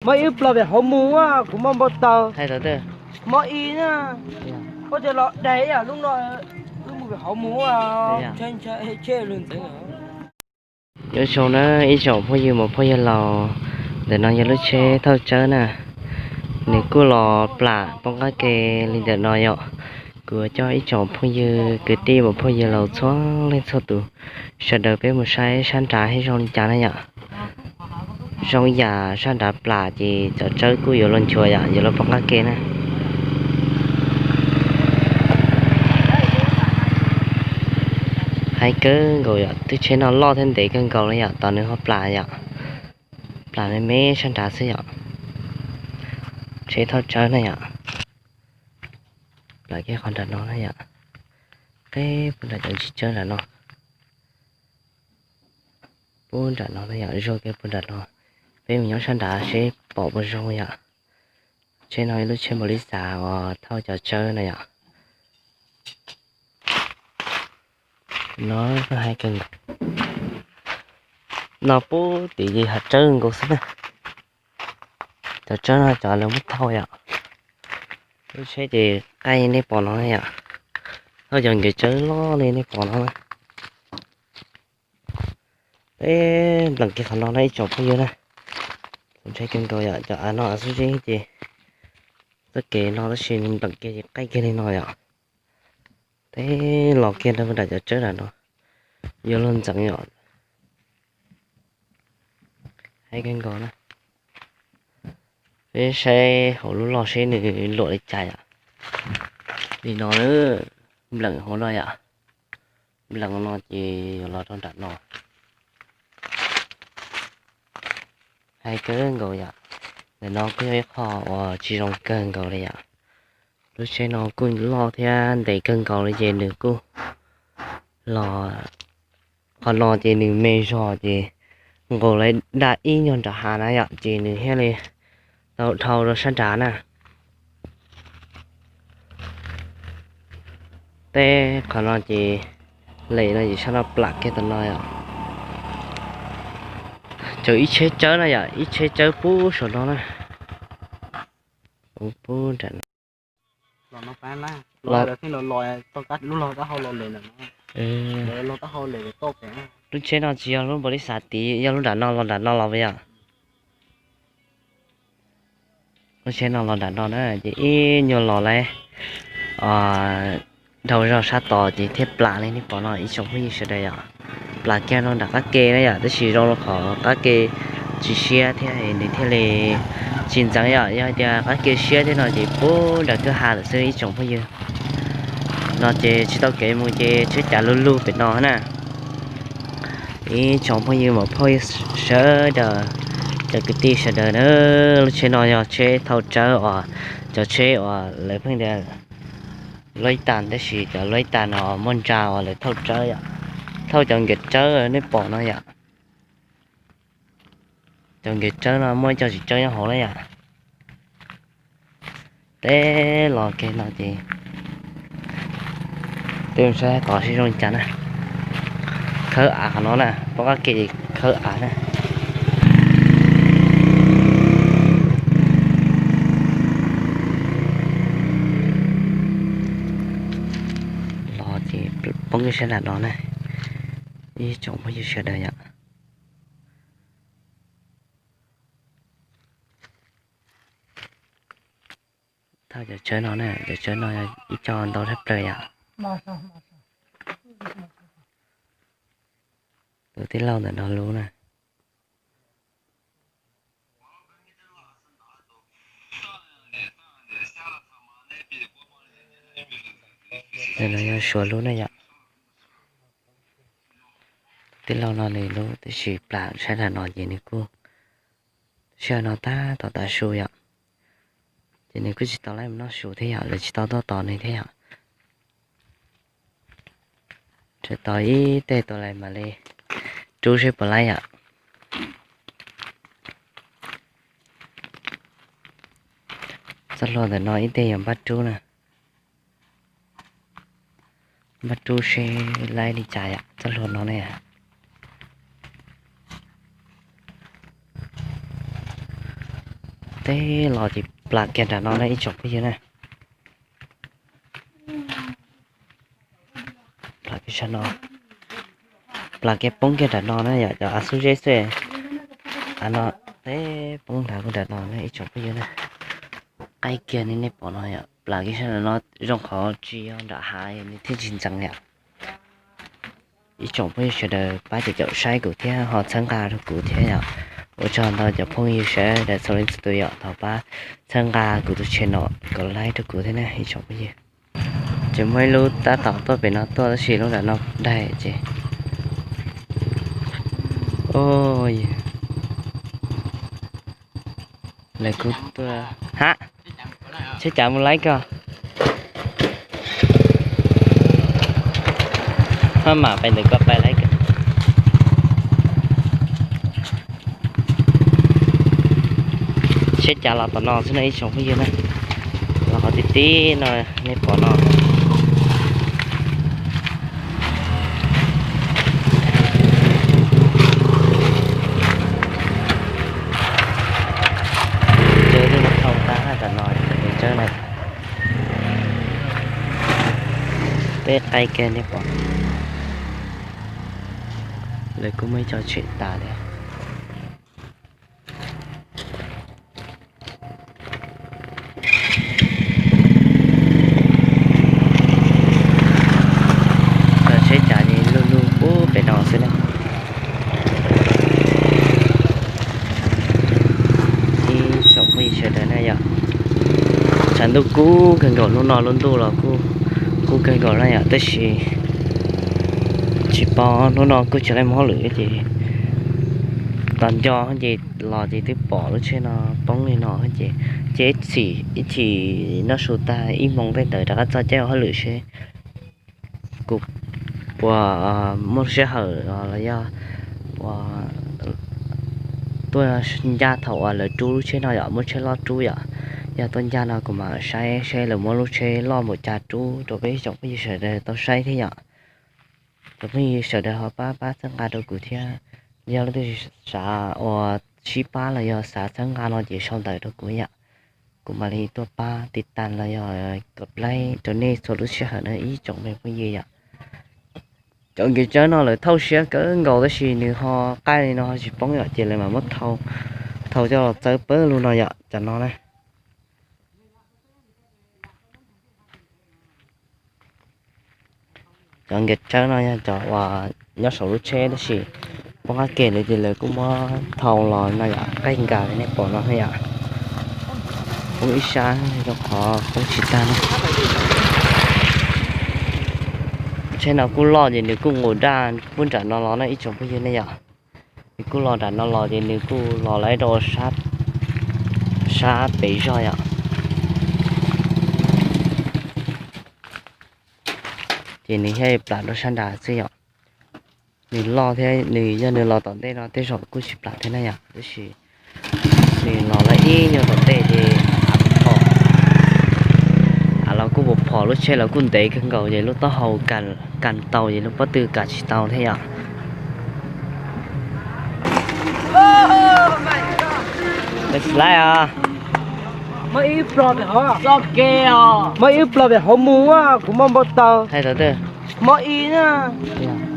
Mob ib plag pem hauv mus, kuv mob npau taws. Mob ib na, ua cas los daig ib yam lub no, wb mus pem hauv mus, ntshai ntshai, tsheb lug ntxeev. Nyob zoo na ib tsoom phooj ywg muam phooj ywg laus, ntawm no yog lub tsheb thauj tsawb na, nws kuj los plam poob qab ke li ntawm no yom. Kuv coj ib tsoom phooj ywg kwv tij muam phooj ywg laus txhua leej txhua tus, sawv daws peb mus saib sab nrad seb zoo li cas na yom. Zoo yam sab nrad plam ces cov tsawb kuj yuav luag nchuav yom, yuav luag poob qab ke na. Haib kawg nkaus yom, tub tsheb no loj thiab ntev kawg nkaus li yom, tos nws ho plam yom. Plam me me sab nrad xwb yom. Tsheb thauj tsawb na yom. Plam kiag qhov nram no na yom. Qeb puag nram cov ntsig tsawb nram no. Puag nram no na yom, zuag kiag puag nram no. Peb mus nyob sab nrad seb pom puas zoo yom. Tsheb no ib lub tsheb npaum li xav uas thauj cov tsawb na yom. No haib kawg nkaus. No puag tim hav tsawb nkaus xwb na. Cov tsawb no cov lawv muab thauj yom. Lub tsheb ces qaij nej pom no na yom. Thauj cov nkev tsawb loj li nej pom no na. Peb npleem kiag qhov no na ib tsoom phooj ywg na. Ntshai kawg nkaus yom, cov av no av xwb zeb ces txoj kev no tab sis npleem kiag ces qaij kiag li no yom. Peb los kiag rau nram cov tsawb nram no, yuav luag ntxeev yom. Haib kawg nkaus na. Peb saib hauv lub loj seb nws luam li cas yom. Li no, npleem hauv no yom. Npleem no ces yuav los rau nram no. Haib kawg nkaus yom. Ntawm no kuj yog ib qho uas tsis zoo kawg nkaus li yom. Lub tsheb no kuj loj thiab ntev kawg nkaus li ces nws kuj los, qhov no ces nws me zog ces nqus lawv daj ib nyuag nram hav na yom, ces nws thiaj li tau dhau rau sab nrad na. Peb qhov no ces lem no ces sab no plam kiag tam no yom. Tseem ib tsheb tsawb na yom, ib tsheb tsawb puag saum no na. Puag nram no. Lub tsheb no tsis yog lub npaum li xav tid, yog lub nram no los nram no los puas yog? Lub tsheb no los nram no na ces ib nyuag los lawm, dhau zog sab tod ces thiaj plam li nej pom no ib tsoom phooj ywg sawv daws yom. Plam kiag no nram qab ke na yom, tab sis zoo rau qhov qab ke tsis siab thiab nws thiaj li tsis ntxeev yom. Yog hais tias qab ke siab thiab no ces puag nram kwj ha lawm xwb ib tsoom phooj ywg. No ces tsis tau kev mus ces tsheb cav lug lug pem no na. Ib tsoom phooj ywg muam phooj ywg sawv daws, cov kwv tij sawv daws na, lub tsheb no yog tsheb thauj tsawb uas, cov tsheb uas lawv pheej tias luj ib tas, tab sis cov luj ib tas no muaj ntsa uas lawv thauj tsawb yom, thauj cov nkev tsawb nej pom no yom. Cov nkev tsawb no muaj ib co tsis tsawb nyob hauv na yom. Peb los kiag no ces peb mus saib tod seb zoo li cas na. Khawb av qhov no na, poob qab ke khawb av na. Los ces poob kiag sab nram no na, ib tsoom phooj ywg sawv daws yom. Thauj cov tsawb no na, cov tsawb no ib co ntau thaj plaws yom. Tus tij laug ntawm no lub na. Ntawm no yog Suav lub na yom. Tij laug no nws lub tab sis plam sab nram no ces nws kuj, sij hawm no tab tom tav su yom, ces nws kuj tsis tau laib mus noj su thiab yom, lawv tsis tau tuaj tos nws thiab yom. Tseem tos ib teg tuaj lawm mam li rub seb puas laib yom. Txoj hlua ntawm no ib teg yog npaj rub na. Npaj rub seb laib li cas yom, txoj hlua no ne. teb los ces plas kiag nram no na ib tsoom phooj ywg na. Plas kiag sab no, plas kiag poob kiag nram no na yom, cov av xub zeb xwb. Av no teb poob nthav kiag nram no na ib tsoom phooj ywg na. Qaij kiag li nej pom no yom, plas kiag sab no zoo qhov tsis yog nram hav nws thiaj tsis ntxeev yom. Ib tsoom phooj ywg sawv daws pab caum caum saib kuv thiab ho txhawb nqa rau kuv thiab yom. Ua tsaug ntau cov phooj ywg sawv daws txhua leej txhua tus yom, thov pab txhawb nqa kuv tus channel kom laib rau kuv thiab na ib tsoom phooj ywg. Ces muaj ib lub tab tom tuaj pem no tuaj tab sis lub nram no daig ces lawv kuj tuaj ha. Tsheb cav mus laib koj. Maj mam pais ntawm koj pais laib koj. Tsheb cav los tom no xwb no ib tsoom phooj ywg na. Los qhov tib tib no nej pom no. Tsawb twb muab thau tag tam no, tsawb na. Peb qaij kiag nej pom. Lawv kuj muaj ib co tshem tas li. Cov tsheb cav ces luj luj pub pem no xwb na. Ib tsoom phooj ywg sawv daws na yom, tshav ntuj kub kawg nkaus, hnub no lub ntuj los kuj kub kawg nkaus na yom, tab sis tsis paub, hnub no kuj tsis qab muab hauj lwm ces tos nco ces los ces twb pom lub tsheb no poob li no ces, ces ib chim noj su tag ib moos tej ntawd rov qab txog caij ua hauj lwm seb kuv puas muaj sij hawm los yog ua tuaj ncaj thaum uas lawv rub lub tsheb no yom, muab tsheb loj rub yom. Yog tuaj ncaj no kuv mam saib seb lawv muab lub tsheb loj npaum cas rub rau peb ib tsoom phooj ywg sawv daws tau saib thiab yom. Cov phooj ywg sawv daws ho pab pab txhawb nqa rau kuv thiab. Yog leej twg xav uas sib pab los yog xav txhawb nqa no ces sau ntawv rau kuv yom. Kuv mam li tuaj pab tiv tas los yog kom laib rau nej txhua lub sij hawm na ib tsoom me phooj ywg yom. Cov nkev tsawb no lawv thauj siab kawg nkaus tab sis nws ho qaij li no ho tsis poob yom, ces lawv mam muab thau, thau coj los txawb pawg lug no yom, cov no na. Cov nkev tsawb no yog cov uas nyob saum lub tsheb tab sis poob qab ke lawm ces lawv kuj muab thau los no yom, qaij nkag li nej pom no yom. Poob ib sab zoo qhov poob tsis tag no. Tsheb no kuj loj ces nws kuj nqus daj pub nram no los no ib tsoom phooj ywg ne yom. Nws kuj los nram no los ces nws kuj los lawm rau sab pem zog yom. Ces nws thiaj plam rau sab nrad xwb yom. Nws loj thiab nws yog nws los tom ntej no tej zaum kuj tsis plam thiab na yom, tab sis nws los lawm ib nyuag tom ntej ces av kuj phom, av los kuj phom, lub tsheb los kuj ntev kawg nkaus ces lub taub hau kas tau ces lub pob tw kas tsis tau thiab yom. Muaj ib plo pem hauv mus, kuv muaj npau taws. Muaj ib na,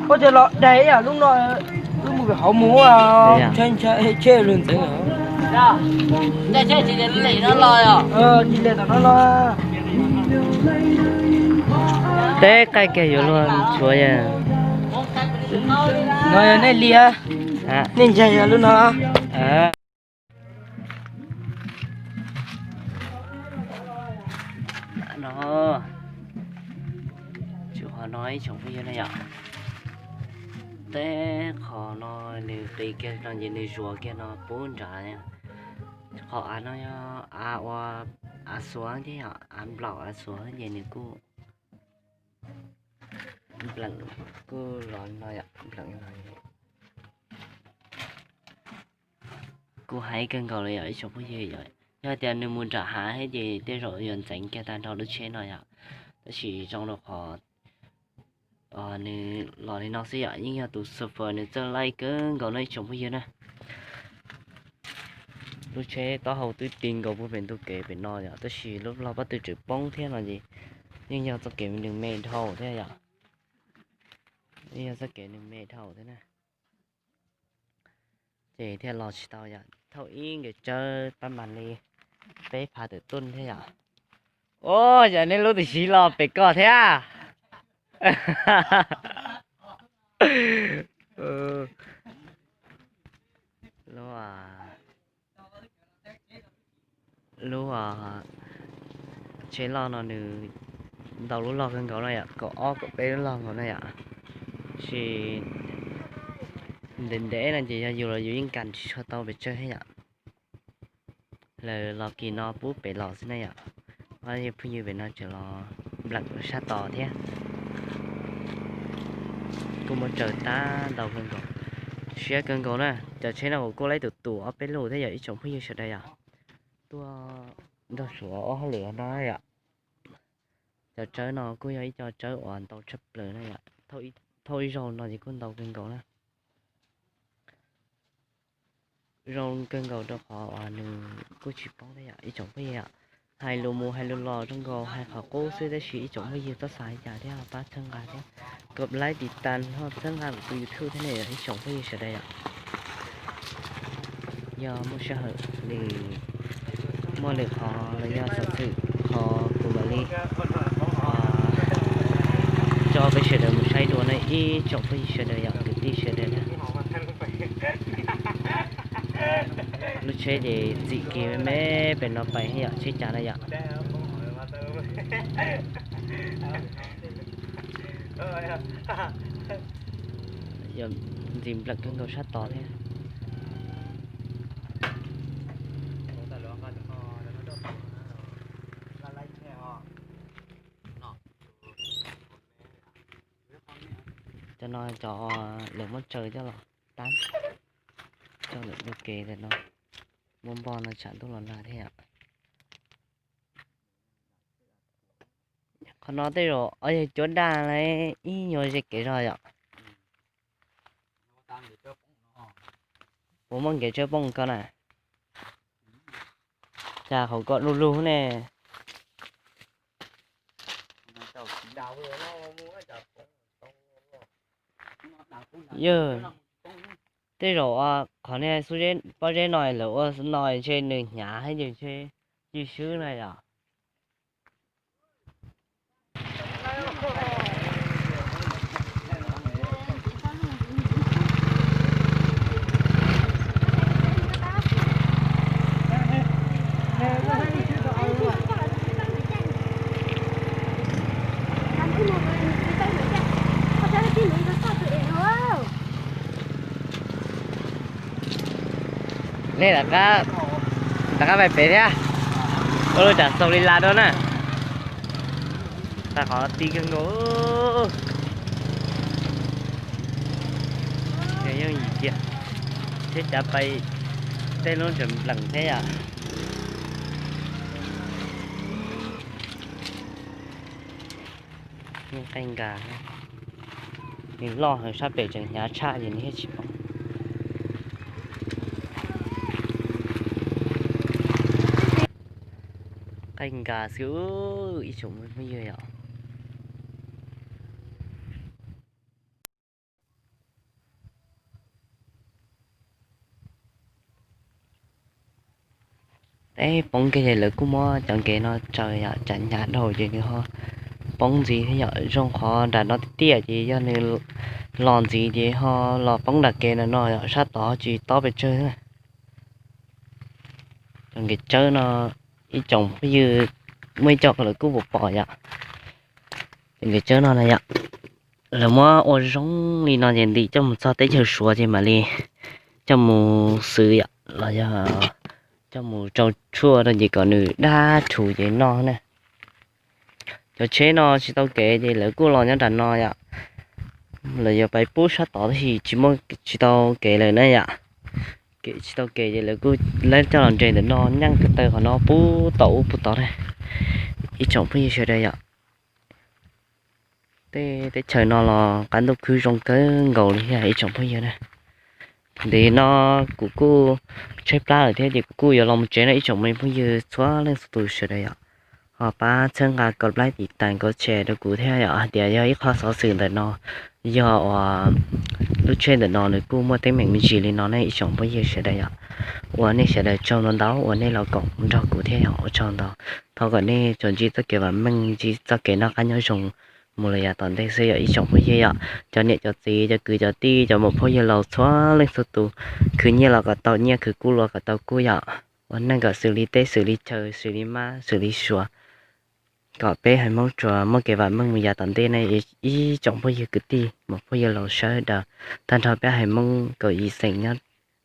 ua cas los daig ib yam lub no, wb mus pem hauv mus. Tsis li tom no los. Teb qaij kiag yuav luag tshuav. No yog nej li, nej ntseeg yog lub no. No, tshuav qhov no ib tsoom phooj ywg na yom. Teb qhov no nws qis kiag no ces nws zuav kiag no pub nrad. Qhov av no yog av ua, av xuav thiab yom, av nplaum av xuav ces nws kuj npleem, kuj los no yom, npleem no. Kuj heev kawg nkaus li yom ib tsoom phooj ywg yom. Yog tias nws mus nram hav thiab ces tej zaum yuav ntxeev kiag tag nrho lub tsheb no yom. Tab sis zoo rau qhov nws los li no xwb yom, yeej yog tus xo fas nws txawj laij kawg nkaus no ib tsoom phooj ywg na. Lub tsheb taub hau twb ti nkaus puag pem ntug kev pem no yom, tab sis lub log pob tw tseem poob thiab no ces yeej yog txoj kev nws me dhau thiab yom. Yeej yog txoj kev nws me dhau thiab na. Ces thiaj los tsis tau yom, thauj ib nkev tsawb pab mas li peb phav tawm tuj thiab yom. Ua cas nej lub twb siv los pem ko thiab? Lub, lub tsheb loj no nws ntau lub log kawg nkaus no yom, kaum ob kaum peb lub log nkaus no yom. Tab sis ntev ntev no ces yog yus los yus yeej kam tsis tshua tau pes tsawg thiab yom. Lawv los kis no pub pem los xwb na yom. Ob phooj ywg pem no tseem los nplam sab tod thiab. Kuj muaj tsaws tab ntau kawg nkaus, siab kawg nkaus na. Cov tsheb no kuj laib tus tus ob peb lub thiab yom ib tsoom phooj ywg sawv daws yom. Tuaj nrog Suav ua hauj lwm no yom. Cov tsawb no kuj yog ib co tsawb uas ntau tshaj plaws na yom, thauj ib zaug no ces kuj ntau kawg nkaus na. Zoo kawg nkaus rau qhov uas nws kuj tsis poob thiab yom ib tsoom phooj ywg. Hais lus mus hais lus los zoo nkaus, hais qhov qub xwb, tab sis ib tsoom phooj ywg txhob xav li cas thiab, pab txhawb nqa thiab, kov like tiv tas ho txhawb nqa kuv tus YouTube thiab ne yom ib tsoom phooj ywg sawv daws yom. Yog muaj sij hawm li, muaj lwm qhov los yog xov xwm qhov kuv mam li tso peb sawv daws mus saib dua na ib tsoom phooj ywg sawv daws yom, kwv tij sawv daws na. Lub tsheb ces txim kiag me me pem no pais thiab yom, tsheb cav na yom. Yog ntxim nplam kawg nkaus sab tod thiab. Cov no cov lawv muab tsaws coj los tab, coj lawm ua ke no, muaj npog no tsam ntuj los nag thiab yom. Qhov no tej zaum ob yawg cuab daj ib nyuag ze kev zog yom. Puas muaj nkev tsawb poob ko na? Cas qhov ko lug lug ne? Yog tej zaum qhov niag pob zeb no lawv ua no ntshe nws hnyav thiab ces ntshe ywj swb na yom. Nej rov qab pais pem thiab, ua lub tsam xaus li las dua na. Tag qhov ti kawg nkaus. Yooj yim kiag, tsheb cav pais tej lub tseem npleem thiab yom. Yeej qaij nkas, nws loj heev sab pem tseem hnyav tshaj ces nws thiaj tsis poob. Qaij nkas xwb ib tsoom phooj ywg yom. Teb poob kiag ces lawv kuj muab cov nkev no tsaws yom, tsam hnyav dhau ces nws ho poob ntxiv thiab yom. Zoo qhov nram no tiaj tiaj ces yog nws los ntxiv ces ho los poob nram kev ntawm no yom, sab tod tsis tob pes tsawg. Cov nkev tsawb no ib tsoom phooj ywg muaj ib co lawv kuj pom pom yom. Cov nkev tsawb no na yom, lawv muab ua zoo li no ces ntim coj mus txog teb chaws Suav ces mam li coj mus xwv yom, los yog coj mus rau tshuaj rau ces kom nws dab rhuv ces noj na. Cov tsheb no tsis tau kev ces lawv kuj los nyob nram no yom. Lawv yuav pais pub sab tod tab sis tsis muaj, tsis tau kev lawm na yom. Kev tsis tau kev ces lawv kuj lawv coj los nres ntawm no, nyeej ko taw qhov no pub tau ub pub tod na. Ib tsoom phooj ywg sawv daws yom, tej teb chaws no los qab ntuj khwb zoo kawg nkaus li thiab ib tsoom phooj ywg na. Nim no kuv kuj tshaib plab lawm thiab ces kuv kuj yuav los mus tsev no ib tsoom phooj ywg txhua leej txhua tus sawv daws yom. Ho pab txhawb nqa kov like, tiv tas, kov share rau kuv thiab yom, hais tias yog ib qho xov xwm ntawm no, yog uas lub tsheb ntawm no nws kuj muaj teeb meem me ntsis li no ne ib tsoom phooj ywg sawv daws yom. Ua nej sawv daws tsaug ntau ntau uas nej los koom nrog kuv thiab yom, ua tsaug ntau. Thov kom nej tsuas ntsib txoj kev vam meej, ntsib txoj kev noj qab nyob zoo mus lawm yav tom ntej xwb yom ib tsoom phooj ywg yom. Cov niam cov txiv, cov kwv cov tij, cov muam phauj yawg laus txhua leej txhua tus, khwv nyiaj los kom tau nyiaj, khwv kub los kom tau kub yom. Ua neej kom xws li teb xws li chaw, xws li mab xws li suav, kom peb haiv Hmoob tsuas muaj kev vam meej mus yav tom ntej ne ib tsoom phooj ywg kwv tij, muam phauj yawg laus sawv daws, tag nrho peb haiv Hmoob kaum yim xeem nyob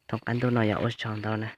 thoob qab ntuj no yom, ua tsaug ntau na.